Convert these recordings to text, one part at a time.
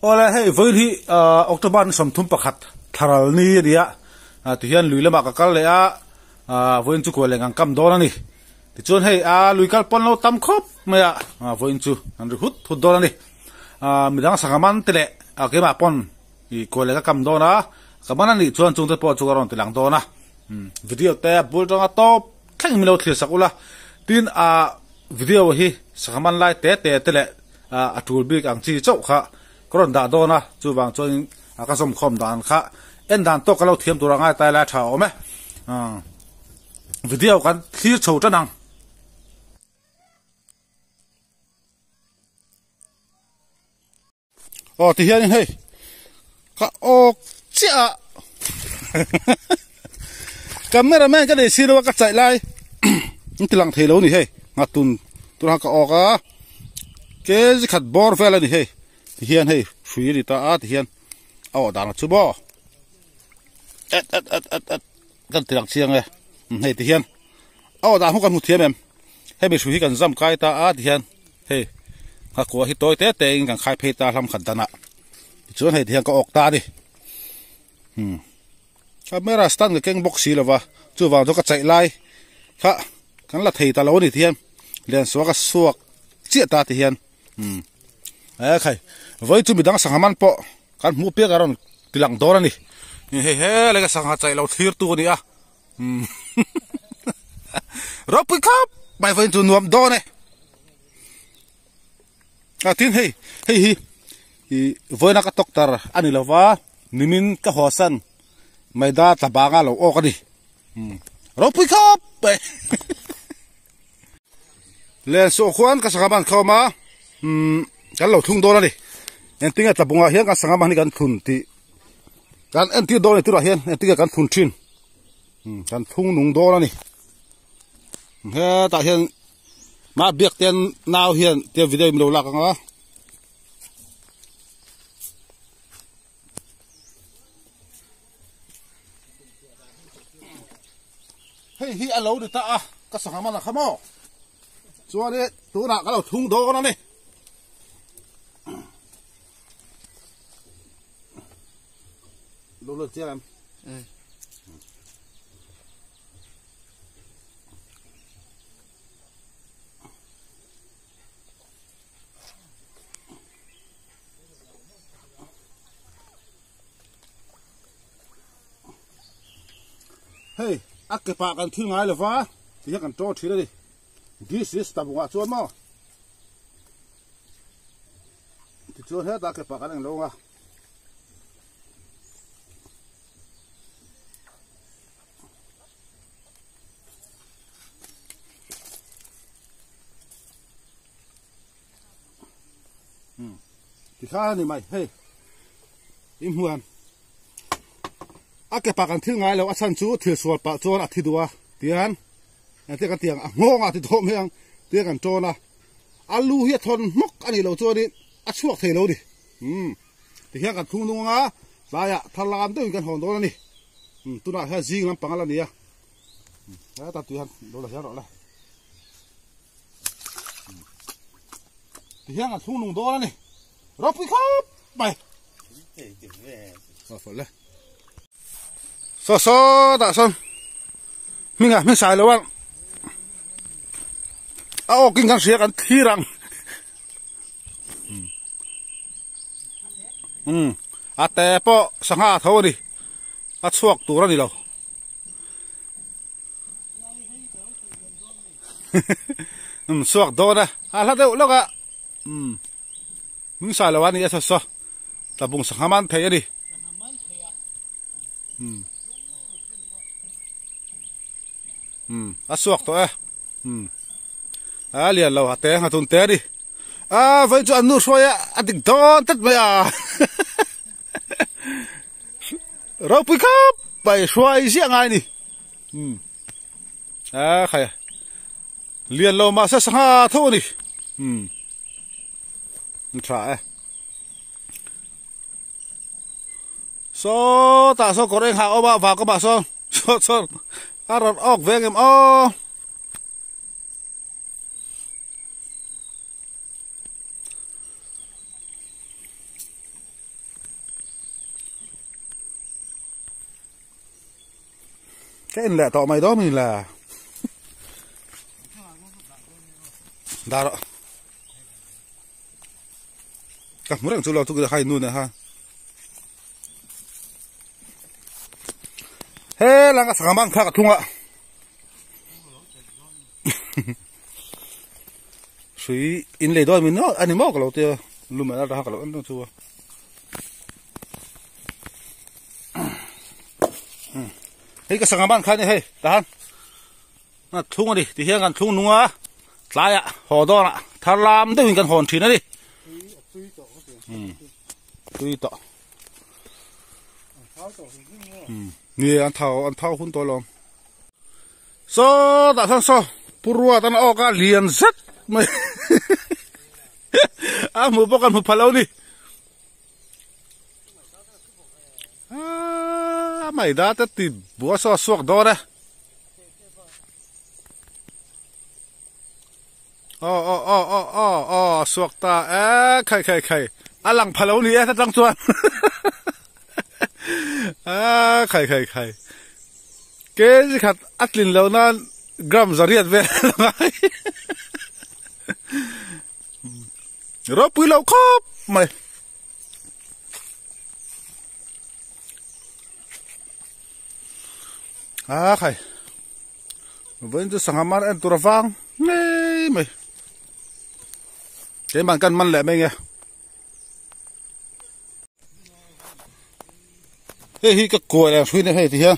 Awle hei vawiin hi October ni 31 thlaral ni a ni a, tihian lui lamah ka kal leh a, vawiin chu kuah leh ngang kam dawn a ni. Tichuan hei lui kal pawn lo tam khawp mai a, vawiin chu an ri hut hut dawn a ni. Midang sangha man te leh keimah pawn kuah leh ka kam dawn a, ka man a nih chuan chungte pawh chu ka rawn ti lang dawn a. Video te a bul tanga tawp thleng min lo thlir sak ula, tin video hi sangha man lai te te te leh a tul bik ang chi chauh kha ka rawn dah dawn a, chuvang chuanin ka zawmkhawm dan kha en dan tawk ka lo thiam tur a ngai tai lai tha a awm e. Video kan thlir chho tan ang. Aw ti hianin hei ka awk chiah a camera man ka nei si lo a ka chaih lai an ti lang thei lo a ni hei nghatun tunah ka awk a kg khat bawr vel a ni hei ti hian hei hrui a ni ta a ti hian a awh dan a chu maw et et et et et kan ti lang chiang e hei ti hian a awh dan hu kan hmu thiam em hemi hrui hi kan zam kai ta a ti hian. Hei nghakua hi tawi te te in kan khai phei ta hlam khat danah tichuan hei tihian ka awk ta a ni hmm camera stand ka keng bawk si lova chuvang chu ka chaih lai kha kan la thei ta lo a ni tihian liansuah ka suak chiah ta tihian hmm e khai vawi chu midang sangha man pawh kan hmuh piak a rawn ti lang dawn a ni hei helai ka sangha chaih lo thlir tu a ni a hmm ropui khawp mai vawiin chu nuam dawn e. A tin hei hei hi ih vawiina ka tawk tar a ni lova nimin ka haw san maida tla banga lo awk a ni umm ropui khawp mai len suah khuan ka sangha man khawm a umm kan lo thlung dawn a ni engtin nge tla bungah hian kan sangha man hi kan thlun tih kan entir dawn a ni tunah hian engtin nge kan thlun thin umm kan thlung nung dawn a ni hetah hian. Mah biak te nau hian tia video in lo lak anga. Hei hi a lo ni ta a ka sangha man a kha maw. Chuan i tunah ka lo thung dawn a ni. Lo lo chiang em? Hei a ke pah kan thil ngai lova ti hian kan ṭaw ṭhin a ni this is tabungah chuan maw tichuan hetah ke pah kan englo ang a. Tikha a ni mai hei i hmuan a ke pah kan thil ngai lo a chhan chu thil sual pah chuan a thi duh a tian engtin kan tiang a nghawng ah ti tawh mai ang tia kan tawn a a lu hi a thawn hmawk a nih loh chuanin a chhuak thei lo a ni umm tihian kan thung nung anga tlaiah thar lam deuhin kan hawn dawn a ni. Tunah hian zing lampang a la ni a hetah tui hian lo la hian rawh le ti hian kan thlung nung dawn a ni ropui khawp mai le saw saw dah sawn hmingah hming sai lo ang a awkin kan hria kan thlir ang umm a te pawh sangha tho a ni a chhuak tur a ni lo umm chhuak dawn a a hla deuh lawk a umm hming sai lo a ni a saw saw tlabung sangha man thei a ni umm umm a chhuak tawh e umm a lian lo a te a tun te a ni a vawi chu an nu hruai a a dik dawn tlat mai a ropui khawp mai hruai ziah ngai a ni umm a khai lian lo mahse sangha tho a ni umm tha e sawtah sawn kawr eng ha a awm a vang kawmah sawn saw sawn a rawn awk ve ang em aw. Ka en leh tawh mai dawn mi le. Dah rawh. Ka hmu reng chu lo chu hai nu nen khan. He lang ka sangha man kha ka thung a. Hrui in lei dawn min ani maw ka lo tia lum a la ka lo en chu a. Hei ka sangha man kha ni hei tahan a thlung ani ti hian kan thlung nung a tlaiah haw dawnah thar lam deuhin kan hawn thin ani tui tawh ni an thau an thau hun tawh lawm Saw tah sawn saw pu ruat an awk a lian zet mai a hmu bawk a hmu pha lo ni a mai da te ti bua saw a suak dawn e aw aw aw aw aw aw a suak ta e khai khai khai a lang pha lo ni e ta tang chuan a khai khai khai. Kg khat a tlin loh nan gram zariat vel a ngai. Ropui lo khawp mai. A khai. Vawiin chu sangha man en tur a vang ngei mai. Keimah kan man leh mai nge. Hei hi ka kuai leh hruina hei ti hian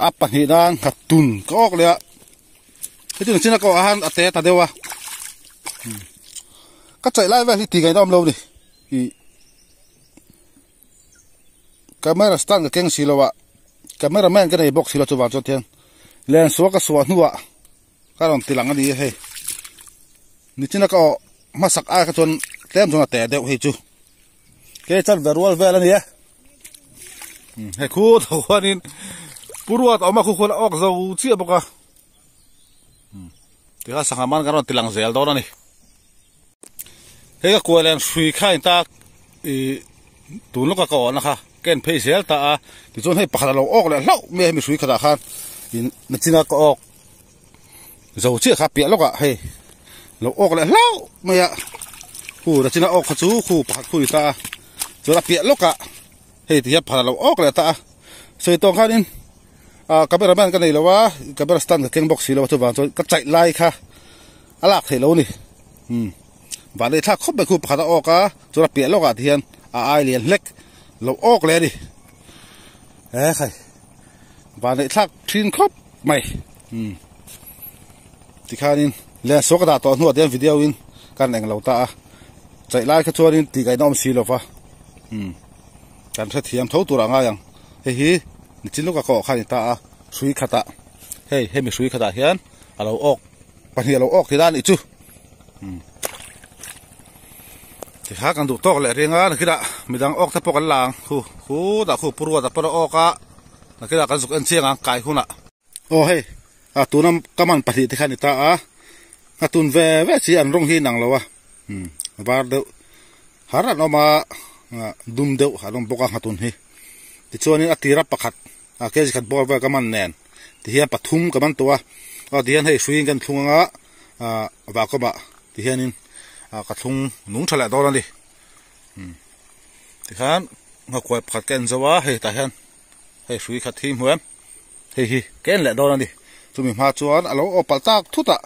a pahnih nan ka tun ka awk leh a heti chin a kawh ah hian a te ta deuh a ka chaih lai vel hi tih ngaihna awm lo a ni ih camera stand ka keng si lo a camera man ka nei bawk si lo chuvang chuan tihian lensual ka suah hnuah ka rawn ti lang a ni a hei nichina ka awh hmasak ai kha chuan tlem chuan a teh deuh hei chu ke chan ve rual vel a ni e hei khu tho khuanin pu ruat a awm a khu khuan a awk zo chiah bawk a tikha sangha man kan rawn ti lang zel dawn a ni hei ka kuai len hrui kha in ta ih tun lawka ka awhna kha ka en phei zel ta a tichuan hei pakhat a lo awk leh hlauh mai a hemi hrui khatah khan ih nachina ka awk. Zo chiah kha piah lawkah hei lo awk leh hlauh mai a khu na china awk kha chu khu pakhat khu ni ta a chuan a piah lawkah hei ti hian pakhat a lo awk leh ta a sawi tawng khanin ah camera man ka nei lo a camera stand ka keng bawk si lo a chuvang chuan ka chaih lai kha a lak theih lo a ni umm van leh thlak khawp mai khu pakhat a awk a chuan a piah lawkah ti hian a ai lian hlek lo awk leh a ni he khai. Van neih thlak thin khawp mai umm tikhanin lensuah ka dah tawh hnuah te hian video in kan eng lo ta a chaih lai kha chuanin tih ngaihna awm si lova umm kan hrethiam tho tur ah ngai ang hei hi nichin lawka ka awh kha a ni ta a hrui khatah hei hemi hrui khatah hian a lo awk pahnih a lo awk thei la a nih chu umm tikha kan duh tawk leh ring a nakinah midang awk te pawh kan la ang khu khutah khu pu ruata pawh a awk a. Nakinah kan zuk en chiang ang kai hunah. Aw hei a tuna ka man pahnih te kha a ni ta a, nghatun ve ve chi an rawng hi inang lo a, umm var deuh har an awm a, dum deuh an awm bawk a nghatun hi. Tichuanin a tira pakhat a kg khat bawr vel ka man nen tihian pathum ka man tawh a, aw tihian hei hruiin kan thlung anga ah vahkawmah tihianin ah ka thlung nung tha leh dawn a ni. Umm tikhan nghakuai pakhat ka en zo a hei tah hian. Hei hrui khat hi hmu em? Hei hi ka en leh dawn a ni. Chumi hma chuan a lo aw palh tak thut a,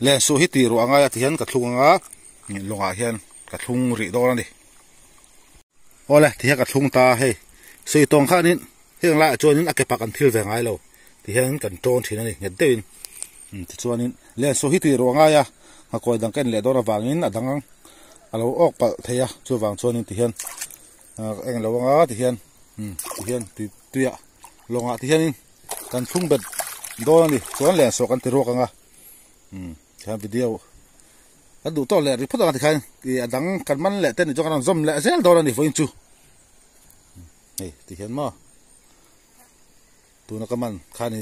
lensuh hi tih ruah angai a ti hian ka thlung anga lawngah hian ka thlung rih dawn a ni. Awle ti hian ka thlung ta a hei sawi tawng khanin heng laiah chuanin a ke pak an thil ve ngai lo ti hian kan tawn thin a ni nghet deuhin. Tichuanin lensuh hi tih ruah angai a, nghakawi dang ka en leh dawn avangin a dang a lo awk palh thei a, chuvang chuanin ti hian eng lo anga ti hian. Umm ti hian tui tuiah lawngah ti hianin kan thlung bet dawn a ni chuan len sawh kan ti ruak ang a umm tihian video kan duh tawk leh ri phawt ang a tikhan ih a dang kan man leh te ni chuan kan rawn zawm leh zel dawn a ni vawiin chu hei ti hian maw tuna ka man kha a ni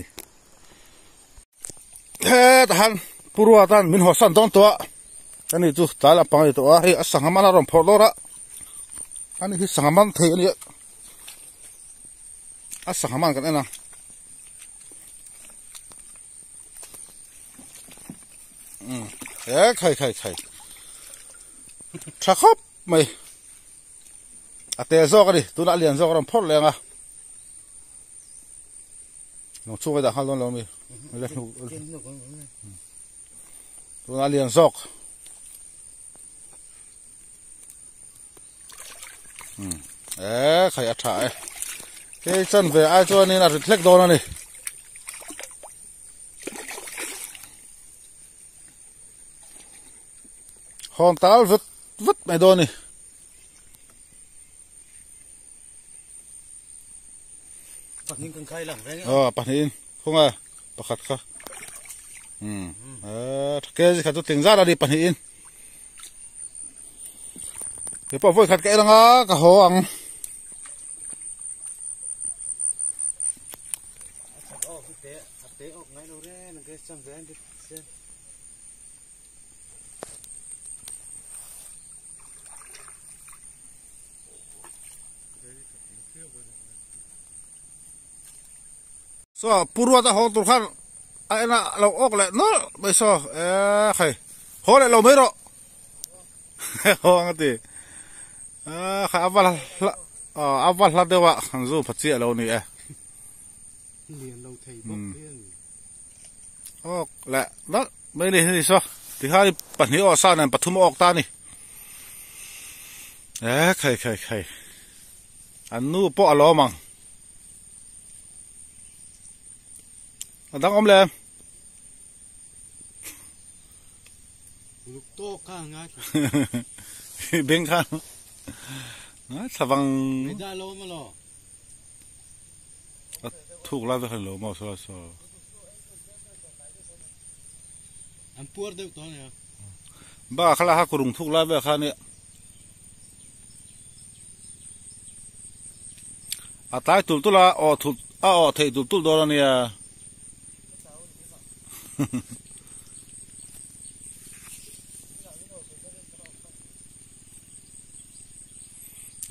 hetah han pu ruat an min hawsan dawn tawh a ani chu tlai lampang a ni tawh a hei a sangha man a rawn phawrh dawr a ani hi sangha man thei a ni a a sangha man kan en a. E khai khai khai. Tha khawp mai. A te zawk a ni. Tunah lian zawk a rawn phawrh leh ang a. Lawng chhung a dah nghal dawn lo a mi. Tunah lian zawk. E khai a tha e. Kei chan ve ai chuanin a rit hlek dawn a ni. Hawn tal vet vet mai dawn a ni. Pahnih kan khai lang reng e. Aw pahnihin khawnga pakhat kha. Um e kg khat chu tling zat a ni pahnihin. Kei pawh vawi khat ka en anga ka haw ang. Saw pu ruat a haw tur khan a en a lo awk leh nawlh mai saw e khai haw leh lo mai rawh haw ang a ti a khai a va hla a va hla deuh a an zu pha chiah lo a ni e awk leh nawlh mai a ni hei saw tikhan pahnih aw sa nen pathum a awk ta a ni e khai khai khai an nu pawh a lawm ang. A dang awm le. Uluk tawk kha ngai thla. Beng kha ngai thla vang. Mei dah lo ma lo. A thuk lai vek lo maw so so. An puar deuh tawh nia. Ba khala ha kurung thuk lai vek kha nia. A tlai tul tul a aw thut a aw theih tul tul dawn a nia.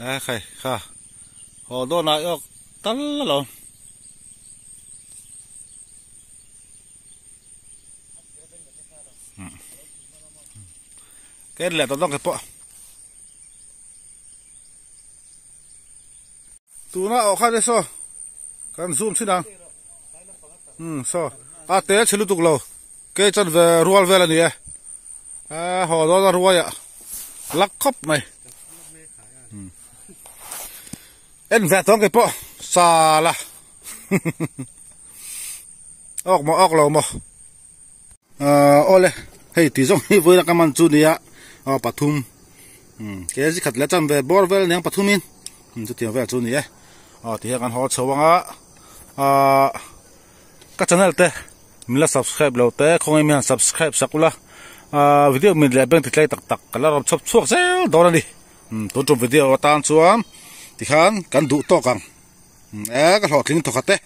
A khai kha haw dawn ah erawh tal a lo. Ka en leh tawh dawn kei pawh. Tuna awh khan e saw kan zoom thin ang umm saw a te chhe lutuk lo ke chan ve rual vel a ni e a haw dawn a ruai ah lak khawp mai en ve tawng kei pawh sala awk maw awk lo maw Ahh awle hei tih zawng hi vawiin a ka man chu nia aw pathum umm kg khat leh chan ve bawr vel aniang pathum in chutiang vel chu a ni e aw tihian kan haw chho ang a ahh ka channel te min la subscribe lo te khawnge mi han subscribe sak ula ahh video mit leh bank ti tlai tak tak ka la rawn chhawp chhuak zel dawn a ni umm tun tum video atan chuan tikhan kan duh tawk ang e ka hlawhtling thawkhat e.